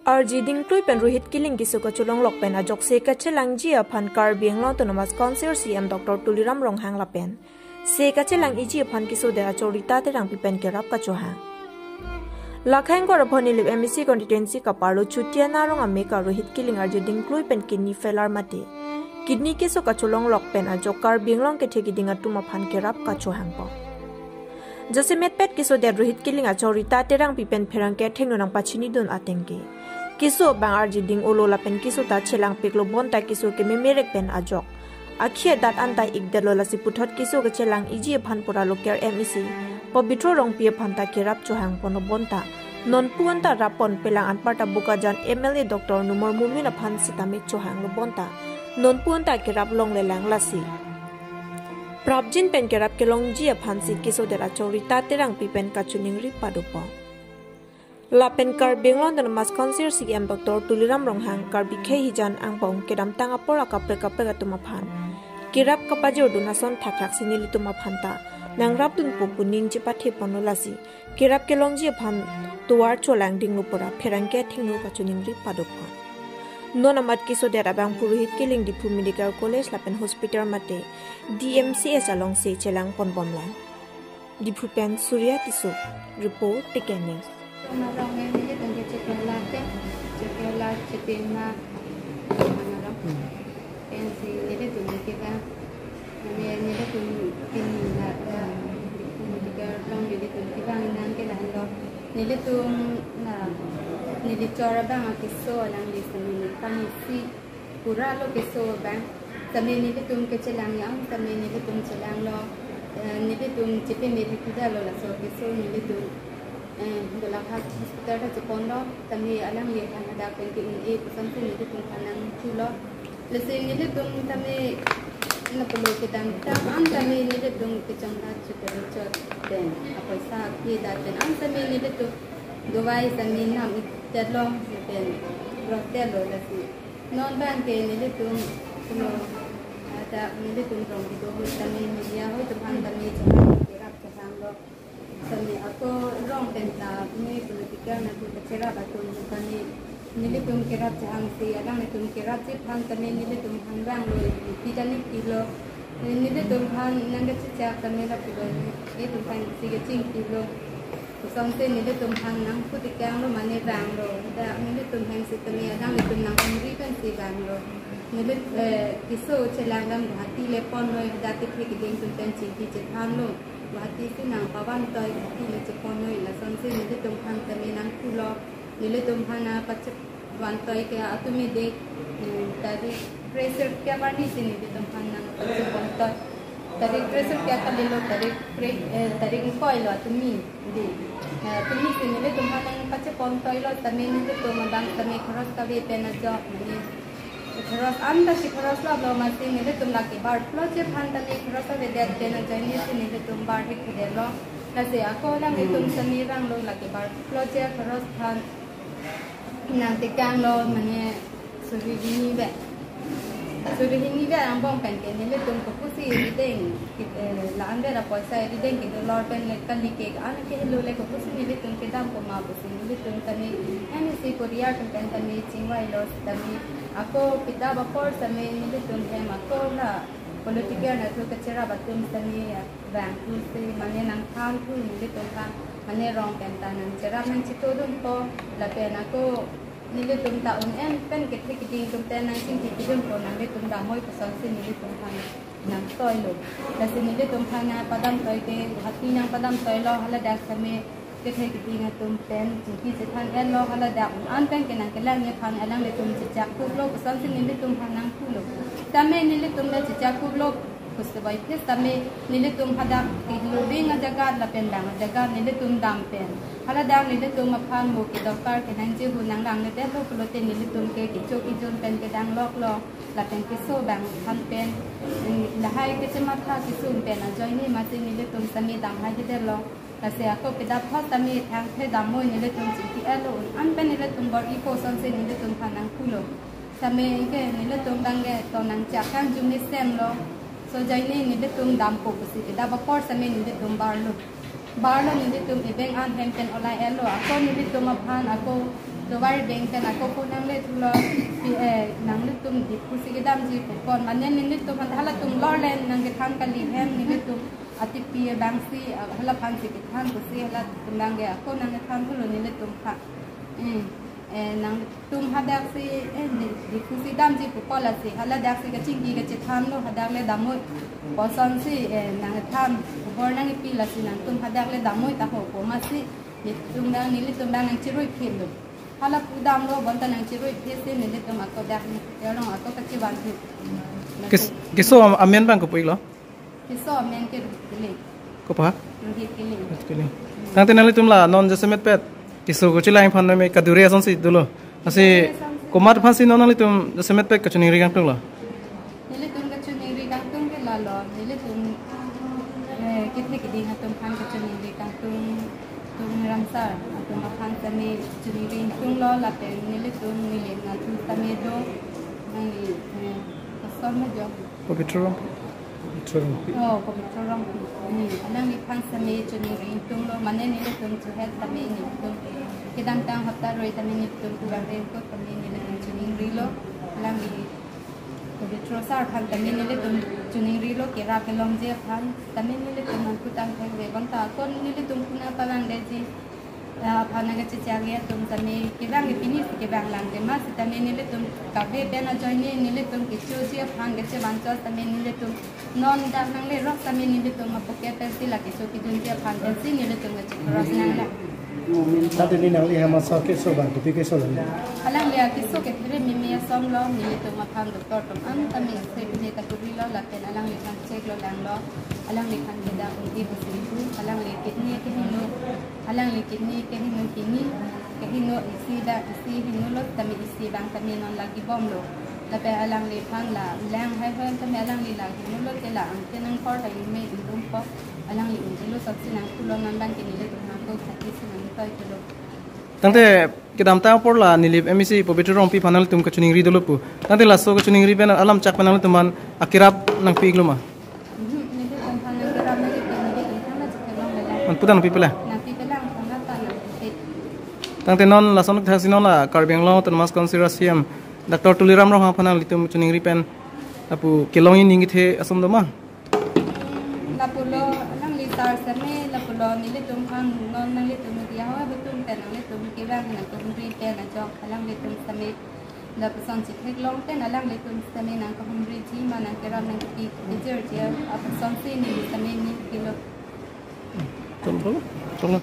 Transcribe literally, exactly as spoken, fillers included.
Arjiding klui pen Rohit Killing keso kacholonglok pen ajok se kachelangji aphan Karbi Anglong Autonomous Council C E M Doctor Tuliram Ronghang lapen se kachelang-iji aphan kesodet achor Rita Terangpi pen kerap kachohang. Lakhang Gorabon Nilip M A C constituency kaparlo Chutiana Rong ameka Rohit Killing arjiding klui pen kidney failure mate kidney keso kacholonglok pen ajok Karbi Anglong kethe kiding atum aphan kerap kachohangpo. Jasemet pet kesodet Rohit Killing achor Rita Terangpi pen pherangke thengno nangpachinidun atengke keso abang arjiding olo lapen keso ta chelangpiklo bonta keso kememerek pen ajok akhi adat anta ikdetlo, lasi puthot keso kachelang-iji aphan pura local M A C Pobitro Rongpi aphan ta kerap chohangponlo bonta nonpu anta rappon pelang anparta Bokajan M L A Doctor Numal Momin aphan sitame chohanglo bonta nonpu anta kerap longlelang, lasi prapjin pen kerap kelongji aphansi kesodet achor Rita Terangpi pen kachiningri padopo. Lapen Karbi Anglong Autonomous Council C E M Doctor Tuliram Ronghang Karbi khei hijan angbong kedamtang apor akaprek kaprek atum aphan kerap kapajordun ason thakthak si nelitum aphan ta nangrapdunpo pu ning chepatheponlo, lasi kerap kelongji aphan tovar cholangdinglo pura pherangke thengno kachiningri padopo. Non amat kesodet abangphu Rohit Killing Diphu Medical College lapen hospital mate D M C H alongsi chelangponbomlang. Diphu pen Surya Tisso report, T K News. Malong nelitum ke chekela ke, chekela chetima, malong. Pensi nelitum ke ba, neli nelitum pini la, la, nelitum long nelitum ke ba nang ke lahenlo. Nelitum na, neli chor abang keso alangli sami ni kami si pura lo keso abang. Sami nelitum kechelang yang, sami nelitum chelanglo. Eh, nelitum chepe me thekidalo laso keso nelitum, eh, Golaghat hospital ta cheponlo, sami alangli aphan hadak pen ke-un-e pusonsi nelitum aphan nangthulo. Lasi nelitum sami na pulo kedamtang an sami nelitum kechongdat chuteri chot pen apoisa kedat pen an sami nelitum dawai sami nam ikdetlo pen rotdetlo, lasi non abang ke nelitum pulo ada nelitum rong kedo ahut sami media ahut aphan sami chohang kerap chohanglo. Sami ako rong pen ta ne political nangtum kacherap atum sami nelitum kerap chohangsi alanglitum kerapji aphan sami nelitum aphan vanglo, pi jani pilo. Nelitum aphan nangkachechak sami lapulo, itum aphan si kachingkilo. Pusonsi nelitum aphan nangphutikanglo mane vanglo. Da nelitum aphan sitame alanglitum nangpumri pensi vanglo. Nelit, eh, keso chelang dam Guwahati le ponlo, da kethe kiding atum pen chingki chethanlo. Guwahati si nangpavantoi, Guwahati le cheponlo, lasonsi nelitum aphan sami nangthulo. Nelitum aphan nangpachevantoi ke atumi de, eh, tarik kre-sirkep arni si nelitum aphan nangpachevantoi. Tarik kre-sirkep kalilo, tarik kre, eh, tarik ingkoi lo atumi de. Eh, atumi si nelitum aphan nangpachepontoilo, sami nelitum abang sami khoros kave pen ajok mane khoros anta si khoros laplo, masi nelitum lake bar plot je aphan sami khoros avedet pen ajoine si nelitum bar hekdetlo. Lasi ako alanglitum sami vanglo lake bar plot je khoros aphan nangtekanglo mane suri hini vet. Suri hini vet angbong pen ke nelitum kopusi rideng, eh, la-an vet apoisa rideng kedo lor pen le kali ke an ke helo le kopusi nelitum kedampo ma pusi nelitum sami M A C Korea atum pen sami chingvailo sitame ako kedap apor sami nelitum hem ako la political nangtum kacherap atum sami vangthusi mane nangthan thu nelitum aphan mane rong pen ta nangcherap nangchetodunpo lapen ako nelitum ta un-en pen kethe kiding atum pen nangchingki pidunpo, nanglitum damnoi pusonsi nelitum aphan nangtoilo. Lasi nelitum aphan nangpadamtoi ke Guwahati nangpadamtoilo, haladak sami kethe kiding atum pen chingki chethan-etlo, haladak un-an pen ke nangkelangji aphan alanglitum chechakkuplo pusonsi nelitum aphan nangthulo. Sami nelitum le chechakkuplo, pusi bai phe sami nelitum hadak ke lobing ajagat lapen dang ajagat nelitum dam pen haladak nelitum aphan mo kedorkar kenangji ahut nanglangledetlo pulote nelitum ke kecho kejun pen kedangloklo lapen keso abang aphan pen, mm, lahai kechematha kesung pen ajoine masi nelitum sami damhaidetlo. Lasi ako kedap thot sami thangthe damnoi nelitum chingki-etlo, un-an pen nelitum bor-ipo sonsi nelitum aphan nangthulo. Sami ke nelitum abang ke to nangchak kang jumni semlo. So ajoine nelitum dampo pusi kedap apor sami nelitum barlo. Barlo nelitum ebeng an hem pen olai-etlo. Ako nelitum aphan ako Tovar beng pen ako ko nangle thulo, pi, eh, nanglitum Diphu si kedamji pu pon. Mane nelitum aphan halatum lorlen nangkethan kali hem nelitum atipi abang si, ah, hala aphan si kethan pusi halatum abang ke ako nangkethan thulo nelitum aphan. Eh, eh, nangtum hadak si, eh, Di-, Diphu si damji pu pon lasi, hala dak si kachingki kachethanlo, hadak le damnoi. Kosonsi, eh, nangthan, khobor nangpi lasi nangtum hadak le damnoi ta ho pu masi, nelitum abang, nelitum abang nangcherui phitlo. Hala pu damlo bonta nangcherui phit si nelitum ako dak ni, terong ako kachevan phit. Kis-, keso am-, amen abang kopi lo? Keso amen ke Rohit Killing. Kopi ha? Rohit Killing. Rohit Killing. Tangte nanglitum la non jasemet pet keso kachelangji aphan me kadure asonsi dolo. Asi komat aphansi non nanglitum jasemet pet kachiningri kangtung lo? Nelitum kachiningri kangtung ke lalo, nelitum, eh, kethe keding atum aphan kachiningri kangtung, tung ramsar atum aphan tame chiningri tunglo lapen nelitum neli nangtum tame do, nangli, eh, koson ma jo. Pabitra Rongpi. Pabitra Rongpi. Oh, Pabitra Rongpi. Hmm, alangli aphan tame chiningri tunglo, mane nelitum chuhet tame nelitum kedamtang hapta roi tame nelitum kurang rengko tame nelitum chiningrilo, alangli Pabitra sar aphan tame nelitum chiningrilo, kerap kelongji aphan tame nelitum nangkutang thekve bonta ako nelitum kuna pavangdetji, ah, aphan nangkachechakji atum tame kevang ke pini si kevang lang tema sitame nelitum kave pen ajoine nelitum kechoji aphan kachevan chot tame nelitum non dak nanglerok tame nelitum apoke pen si la kecho kejunji aphan pensi nelitum kachekross nanglo. Tangte neli nangli hama so keso abang, kopi keso lang? Alangli akeso ke there meme asomlo, nelitum aphan doctor atum an tame X-ray pine ta kurilo lapen alangli aphan check lo langlo, alangli aphan beda ungti pusi pu, alangli kidney kehingno, alangli kidney kehingno hini, kehingno isi da, isi hingno lo tame isi abang tame non lagi bomlo. Lapen alangli aphan la lang hai hoi tame alangli lagi bomlo te la angke nangkor ta ingme ingdungpo, alangli unjilo sotsi nangpulo, non abang ke nelitum nangko khati si nangtoi pulo. Tangte kedamtang apor la Nilip M A C Pabitra Rongpi aphan nanglitum kachiningri dolo pu. Tangte laso kachiningri pen alam chak pen nanglitum aphan akerap nangpi-iklo ma? Mhm, nelitum aphan nangkerap nangpi, nelitum aphan nangchekelong lelang. Anpudang nangpipelang? Nangpipelang, aphan ta nangpi. Tangte non lason thaksi non la Karbi Anglong Autonomous Council a C E M Doctor Tuliram Ronghang aphan nanglitum chiningri pen lapu kelongji aning kethe ason do ma? Lapulo, alangli sar seme, lapulo nelitum aphan non nanglitum media ho atum pen nanglitum kevang nangkehumri pen ajok alanglitum seme, lapuson chetheklong pen alanglitum seme nangkehumriji ma nangkerap nangpi kejirji apusonsi neli seme nipilo. Tolo, tolo.